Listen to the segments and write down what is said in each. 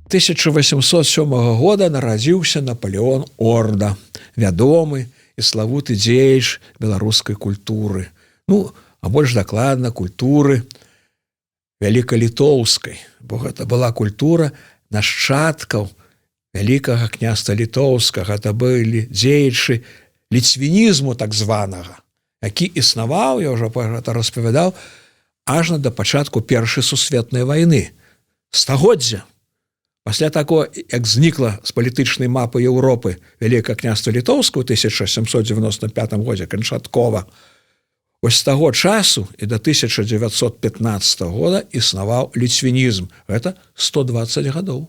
1807 года нарадзіўся Наполеон Орда, вядомы і славуты дзеяч беларускай культуры. Ну, а больш дакладна, культуры вялікалітоўскай, бо гэта была культура нашчадкаў Вялікага Княства Літоўскага, это былі дзеячы ліцвінізму так званага, які існаваў, я ўжо пра гэта распавядаў, ажно да пачатку Першай сусветнай вайны, стагоддзя. Пасля таго, як знікла з палітычнай мапы Еўропы Вялікае Княства Літоўскае ў 1795 годзе канчаткова, ось з таго часу і до 1915 года існаваў ліцвінізм. Гэта 120 гадоў.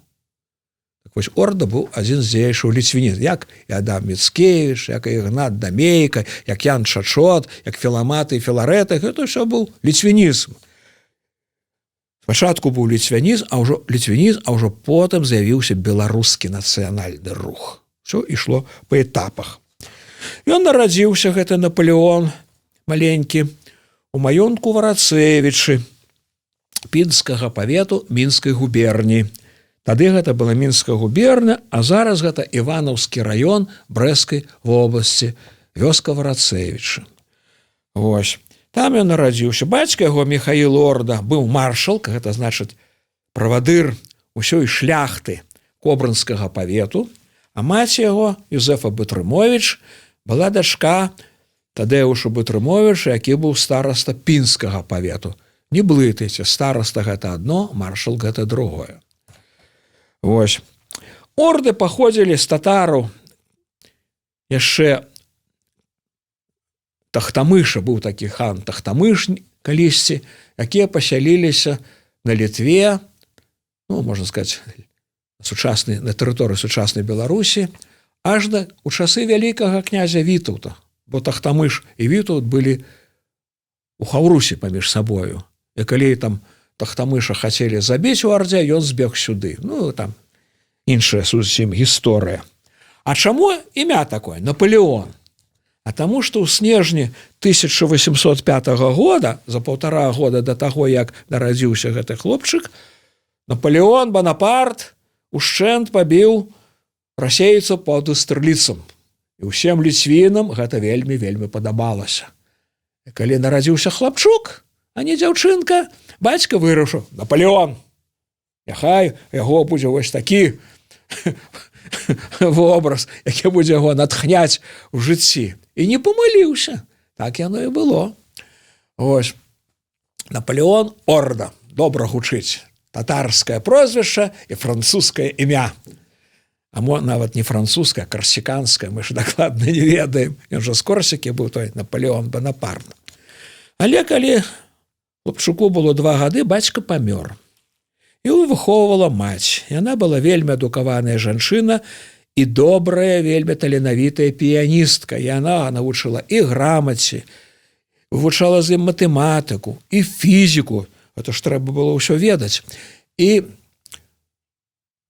Так вось, Орда быў адзін з дзеячаў ліцвінізм, як і Адам Міцкевіч, як і Ігнат Дамейка, як Ян Чачот, як Філаматы і Філарэты, гэта ўсё быў ліцвінізм. Спачатку быў ліцвянізм, а ўжо потым з'явіўся беларускі нацыянальны рух. Всё ішло па этапах. Ён нарадзіўся, гэты Наполеон маленькі, у маёнтку Варацевічы Пінскага павету Мінскай губерні. Тады гэта была Мінская губерня, а зараз гэта Іванаўскі раён Брэсцкай вобласці, вёска Варацевічы. Вось. Там ён нарадзіўся. Бацька яго, Михаил Орда, быў маршалк, гэта значыць правадыр усёй шляхты Кобрынскага павету, а маці яго, Юзефа Бутрымович, была дачка Тадэуша Бутрымовича, які быў стараста Пінскага павету. Не блытайце, стараста — гэта адно, маршал — гэта другое. Вось. Орды паходзілі з татару яшчэ Тахтамыша, быў такі хан Тахтамыш калісьці, якія пасяліліся на Літве, ну, можна сказать, на тэрыторыі сучаснай Беларусі аж да у часы вялікага князя Вітаўта, бо Тахтамыш і Вітаўт былі у хаўрусе паміж сабою. І калі там Тахтамыша хацелі забіць у Ардзе, ён збег сюды. Ну, там іншая зусім гісторыя. А чаму імя такое Наполеон? А таму што ў снежні 1805 года, за полтора года до таго, як нарадзіўся гэты хлопчык, Наполеон Бонапарт ушчэнт пабіў расейцаў пад Аўстерліцам. І ўсім ліцвінам гэта вельмі, вельмі падабалася. І калі нарадзіўся хлапчук, а не дзяўчынка, бацька вырашыў: «Наполеон. Няхай яго будзе вось такі вобраз, які будзе яго натхняць у жыцці». І не памыліўся, так яно і было. Ось Наполеон Орда добра гучыць, татарскае прозвішча і французскае імя. А мо нават не французская, карсіканская, мы ж дакладна не ведаем, ён жа з Корсікі быў, той Наполеон Бонапарт. Але калі хлопчуку было 2 гады, бацька памёр, і выхоўвала маць. Яна была вельмі адукаваная жанчына і добрая, вельмі таленавітая піяністка. Яна навучыла і грамаце, вывучала з ім матэматыку і фізіку, это ж трэба было ўсё ведаць, і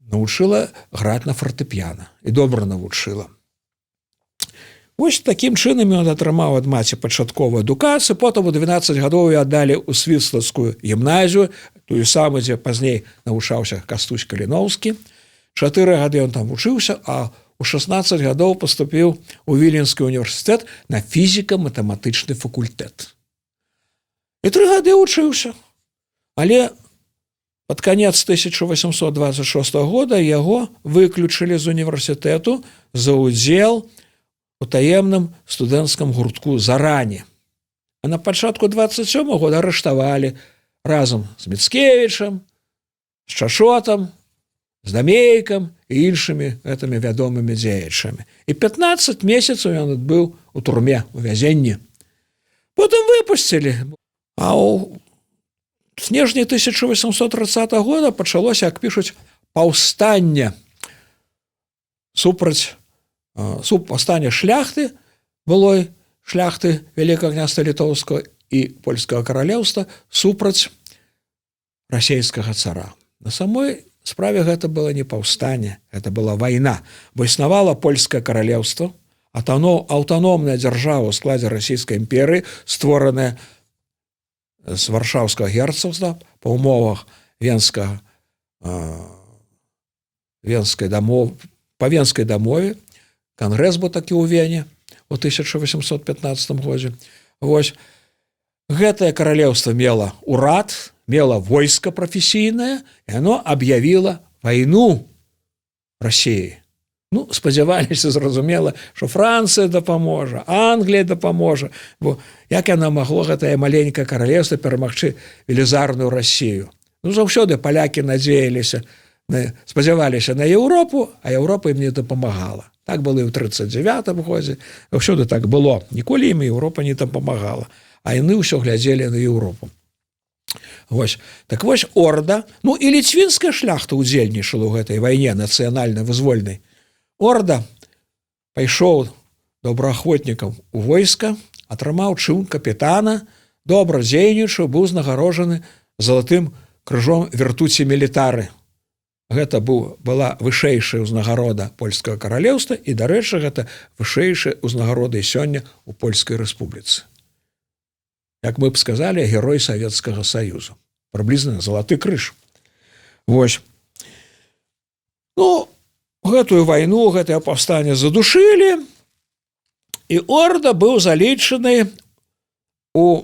навучыла граць на фартэпіяна, і добра навучыла. Вось такім чынам ён атрымаў ад маці пачатковую адукацыю. Потым у 12 гадоў аддалі ў Свіслацкую гімназію, тую самую, дзе пазней навучаўся Кастусь Каліноўскі. 4 гады ён там вучыўся, а у 16 гадоў паступіў у Віленскі універсітэт на фізіка-матэматычны факультэт. І 3 гады вучыўся. Але под конец 1826 года яго выключылі з універсітэту за ўдзел у таемным студэнцкам гуртку «Заране». А на пачатку 27 года арыштавалі разам з Міцкевічам, з Чашотам, з Дамейкам і іншымі гэтымі вядомымі дзеячамі. І 15 месяцаў ён быў у турме, у вязенні. Потым выпусцілі. А ў снежні 1830 года пачалося, як пішуць, паўстанне супраць паўстання шляхты, былой шляхты Вялікага Княства Літоўскага і Польскага Каралеўства супраць расійскага цара. На самой справе гэта было не паўстанне, это была вайна, бо існавала Польскае Каралеўства, аўтаномная дзяржава ў складзе Расійскай імперыі, створаная з Варшаўскага герцогства па умовах Венскага венскай дамов, па венскай дамове. Кангрэс быў такі ў Вене у 1815 годзе. Вось гэтае каралеўства мела урад, мела войска прафесійнае, і оно аб'явіла вайну России. Ну, спадзяваліся, зразумела, що Францыя дапаможа, Англія дапаможа, бо як яна магло, гэтае маленькае каралеўства, перамагчы велізарную Россию? Ну, заўсёды палякі надзеяліся, спадзяваліся на Еўропу, а Еўропа ім не дапамагала. Так было і ў 39 годзе, ўсюды так было. Ніколі ім Еўропа не дапамагала, а яны ўсё глядзелі на Еўропу. Вось. Так вось, Орда, ну і ліцвінская шляхта удзельнічала ў гэтай вайне нацыянальна-вызвольнай. Орда пайшоў добраахвотнікам у войска, атрымаў чын капітана, добра дзейнічаў, быў узнагароджаны залатым крыжом Virtuti Militari. Гэта была вышэйшая ўзнагарода польскага каралеўства і, дарэчы, гэта вышэйшая ўзнагарода і сёння ў Польскай рэспубліцы. Як мы б сказалі, герой Савецкага Саюзу. Прыблізна залаты крыж. Вось. Ну, гэтую вайну, гэтае паўстанне задушылі, і Орда быў залічаны у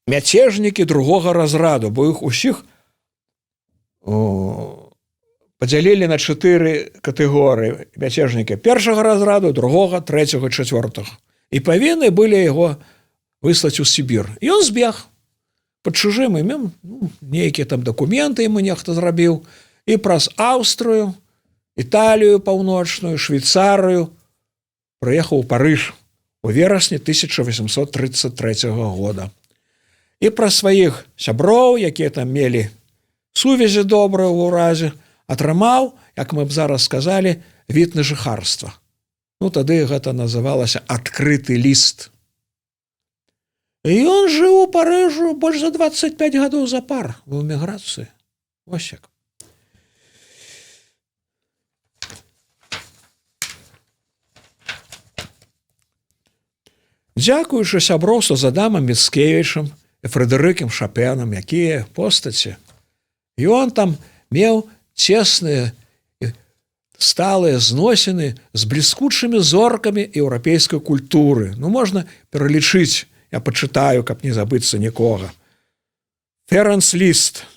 мяцежнікі другога разраду, бо іх усіх падзялілі на чатыры катэгорыі: мяцежнікі першага разраду, другога, трэцяга, чацвёртага. І павінны былі яго выслаць у Сібір. Ён збег под чужым імем, ну, нейкія там дакументы ему нехта зрабіў, і праз Аўстрыю, Італію паўночную, Швейцарыю прыехаў у Парыж у верасні 1833 года. І праз сваіх сяброў, якія там мелі сувязі добрыя ў уразе, атрымаў, як мы б зараз сказалі, від на жыхарства. Ну, тады гэта называлася адкрыты ліст. І ён жыў у Парыжу больш за 25 гадоў запар в эміграцыі. Вось як. Дзякуючы сяброўству з Адамам Міцкевічам і Фрэдэрыкам Шапенам, якія постаці, ён там меў цесныя сталыя зносіны з бліскучымі зоркамі еўрапейскай культуры. Ну, можна пералічыць, я пачытаю, каб не забыцца нікога. Ферэнц Ліст,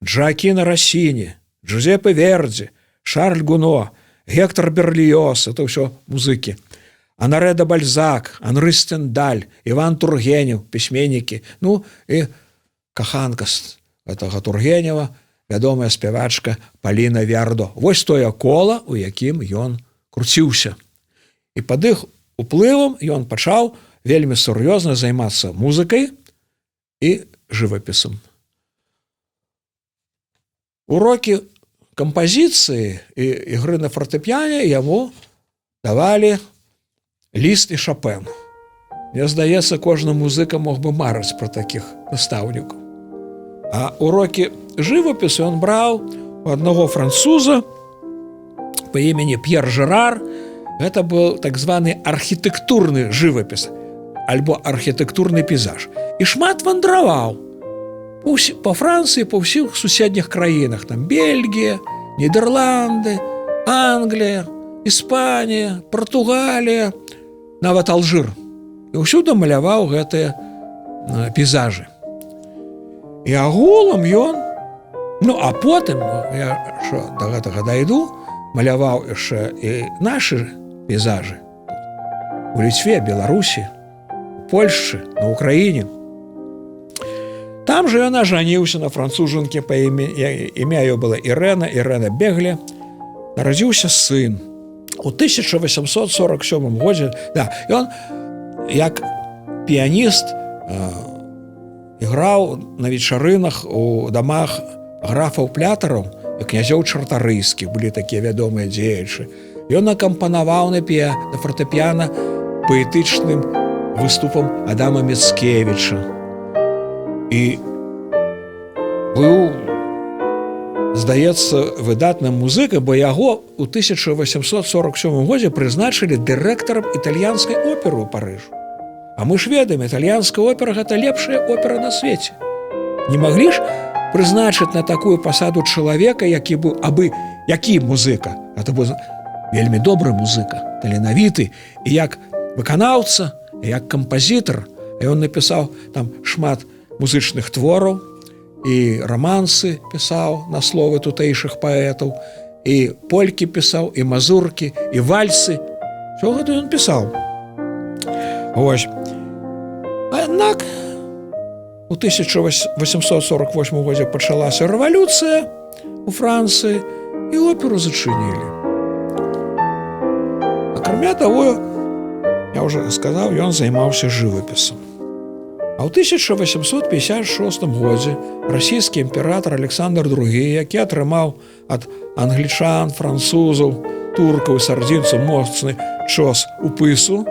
Джоакіна Расіні, Джузеппе Вердзі, Шарль Гуно, Гектор Берліёз, это ўсё музыкі. Анаре дэ Бальзак, Анры Стэндаль, Іван Тургенев, пісьменнікі, ну і каханка гэтага Тургенева, вядомая спявачка Паліна Віардо. Вось тое кола, у якім ён круціўся. І пад іх уплывам ён пачаў вельмі сур'ёзна займацца музыкай і жывапісам. Урокі кампазіцыі і ігры на фартэпіяне яму давалі Ліст і Шапен. Мне здаецца, кожны музыка мог бы марыць пра такіх настаўнікаў. А урокі жывапісу ён браў у аднаго француза па імені П'ер Жэрар. Гэта быў так званы архітэктурны жывапіс альбо архітэктурны пейзаж. І шмат вандраваў па Францыі, па ўсіх суседніх краінах, там Бельгія, Нідерланды, Англія, Іспанія, Португалія, нават Алжыр. І ўсюды маляваў гэтыя пейзажы. І агулам ён, ну а потым, я що до гэтага дайду, маляваў яшчэ і нашы пейзажы у Ліцве, Беларусі, Польшчы, на Украіне. Там же ён ажаніўся на францужанке па імя ее было Ірэна, Ірэна Бегле. Нарадзіўся сын у 1847 годзе. Да, ён як піяніст іграў на вечарынах у дамах графаў Плятараў і князёў Чартарыйскіх, былі такія вядомыя дзеячы. Ён акампанаваў на фартэпіяна паэтычным выступам Адама Міцкевіча. І быў, здаецца, выдатным музыка, бо яго ў 1847 годзе прызначылі дырэктарам італьянскай оперы ў Парыжу. А мы ж ведаем, італьянская опера гэта лепшая опера на свеце. Не маглі ж прызначыць на такую пасаду чалавека, які быў абы Які музыка? Это быў вельмі добры музыка, таленавіты і як выканаўца, і як кампазітар. Ён напісаў там шмат музычных твораў, і рамансы пісаў на словы тутэйшых паэтаў, і полькі пісаў, і мазуркі, і вальсы. Всё гэта ён пісаў. Вось. Аднак у 1848 годзе пачалася рэвалюцыя у Францыі, і оперу зачынілі. Акрамя таго, я уже сказаў, ён займаўся жывапісам. А ў 1856 годзе расійскі імператор Александр II, які атрымаў ад англічан, французаў, туркаў, сардзінцаў моцны чос у пысу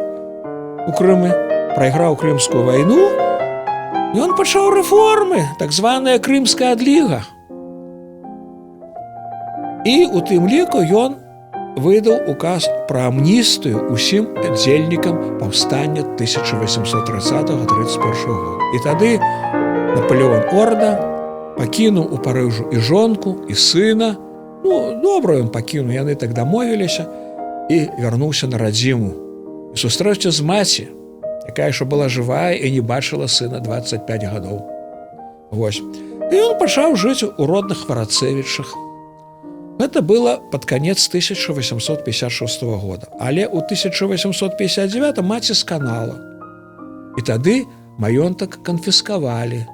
у Крымы, прайграў Крымскую вайну, ён пачаў рэформы, так званая Крымская адліга. І у тым ліку ён выдаў указ пра амністыю усім удзельнікам паўстання 1830-31 года. І тады Наполеон Орда пакінуў у Парыжу і жонку, і сына. Ну, добра ён пакінуў, яны так дамовіліся, і вярнуўся на радзіму. І сустрэўся з маці, якая яшчэ была жывая і не бачыла сына 25 гадоў. Вось. І ён пачаў жыць у родных Варацевічах. Гэта было под конец 1856 года. Але ў 1859 маці сканала. І тады маёнтак канфіскавалі.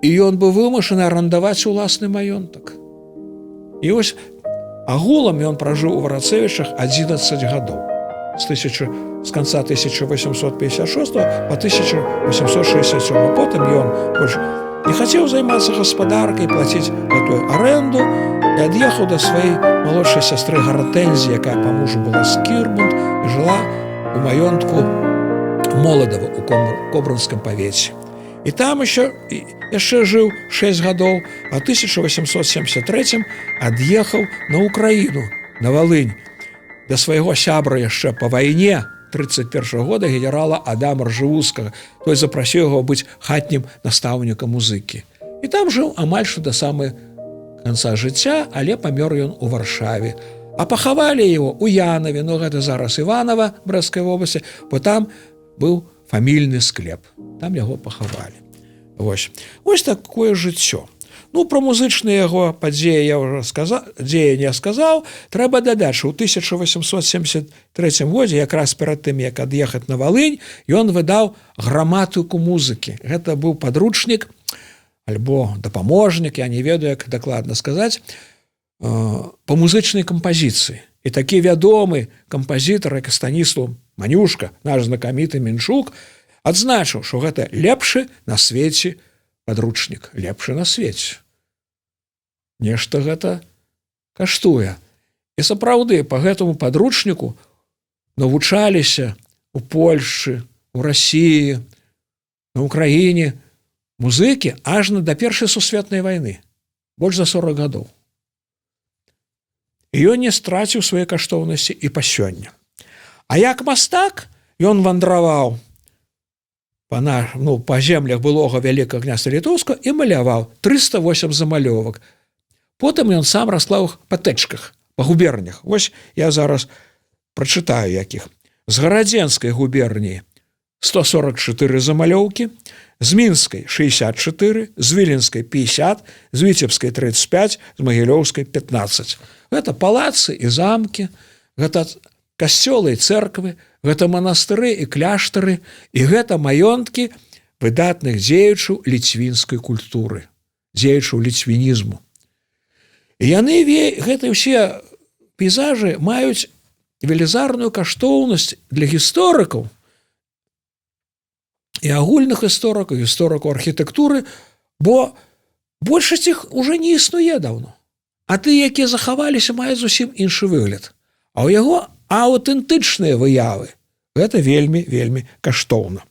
І ён быў вымушаны арандаваць уласны маёнтак. І вось агулам ён пражыў у Варацевічах 11 гадоў. З конца 1856 по 1867. Потым ён больш не хацеў займацца гаспадаркай, плаціць гэтую аренду, і ад'ехаў да сваёй малодшай сястры Гартэнзі, якая па мужу была Скірмунт і жыла у маёнтку Моладава у Кобрынскім павеце. І там яшчэ жыў 6 гадоў, а 1873 ад'ехаў на Украіну, на Валынь, да свайго сябра яшчэ па вайне 31 года генерала Адама Ржывускага. Той запрасіў яго быць хатнім настаўнікам музыкі. І там жыў амаль што да самай канца жыцця, але памёр ён у Варшаве. А пахавалі его у Янаве, но гэта зараз Іванова Брэсцкай вобласці, бо там быў фамільны склеп. Там яго пахавалі. Вось. Вось такое жыццё. Ну, пра музычныя яго падзеі я уже сказаў, дзеяння сказаў. Трэба дадаць, што ў 1873 годзе, якраз перад тым, як ад'ехаць на Валынь, ён выдаў граматыку музыкі. Гэта быў падручнік альбо дапаможнік, я не ведаю, як дакладна сказаць, па музычнай кампазіцыі. І такі вядомы кампазітар, як Станіслав Манюшка, наш знакаміты Менчук, адзначыў, што гэта лепшы на свеце падручнік, лепшы на свеце. Нешта гэта каштуе. І сапраўды, па гэтаму падручніку навучаліся у Польшчы, у Расіі, на Украіне музыкі ажна да Першай сусветнай вайны, больш за 40 гадоў. І ён не страціў свае каштоўнасці і па сёння. А як мастак ён вандраваў ну, па землях былога Вялікага княства Літоўскага і маляваў 308 замалёвак. Потым ён сам расклаў іх па тэчках, па губернях. Вось я зараз прачытаю якіх. З Гарадзенскай губерніі 144 замалёўкі, з Мінскай 64, з Віленскай 50, з Віцебскай 35, з Магілёўскай 15. Гэта палацы і замкі, гэта касцёлы і церквы, гэта манастыры і кляштары, і гэта маёнткі выдатных дзеячаў ліцвінскай культуры, дзеячаў ліцвінізму. І яны, гэты ўсе пейзажы маюць велізарную каштоўнасць для гісторыкаў і агульных гісторыкаў, гісторыкаў архітэктуры, бо большасць іх уже не існуе даўно. А тыя, якія захаваліся, маюць зусім іншы выгляд. А ў яго аўтэнтычныя выявы. Гэта вельмі, вельмі каштоўна.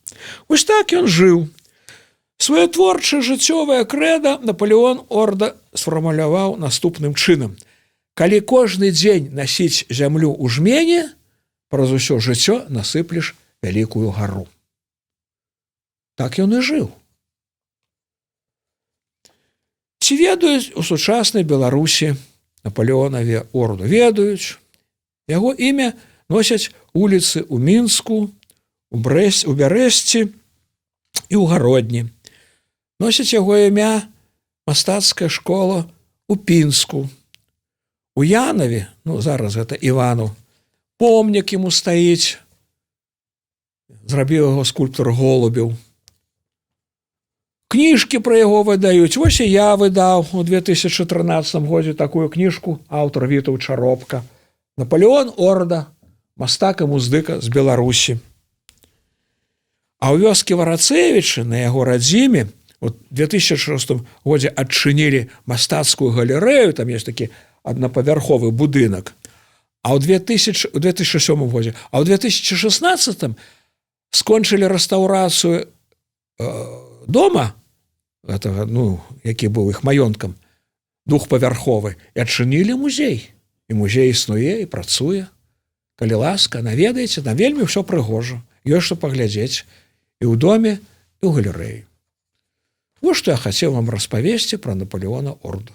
Вось так ён жыў. Сваё творчае жыццёвае крэда Наполеон Орда сфармуляваў наступным чынам: «Калі кожны дзень насіць зямлю ў жмене, праз усё жыццё насыплеш вялікую гару». Так ён і жыў. Ці ведаюць у сучаснай Беларусі Наполеона Орду ведаюць. Яго імя носяць вуліцы ў Мінску, у Брэст, у Бярэсці і ў Гародні. Носіць яго імя мастацкая школа у Пінску. У Янаве, ну, зараз гэта Івану, помнік яму стаіць. Зрабіў яго скульптор Голубеў. Кніжкі пра яго выдаюць. Вось і я выдаў у 2013 годзе такую кніжку, аўтар Вітаў Чаропка. «Наполеон Орда. Мастак і муздыка з Беларусі». А ў вёскі Варацевічы, на яго радзіме, у 2006 годзе адчынілі мастацкую галерэю, там есть такі аднапавярховы будынак. А ў 2000, у 2007 годзе, а ў 2016 скончылі рэстаўрацыю дома этого, ну, які быў іх маёнткам, двухпавярховы, і адчынілі музей. І музей існуе і працуе. Калі ласка, наведаеце, там вельмі ўсё прыгожа. Ёсць што паглядзець і ў доме, і ў галерэі. Вот што я хацеў вам распавесці пра Наполеона Орду.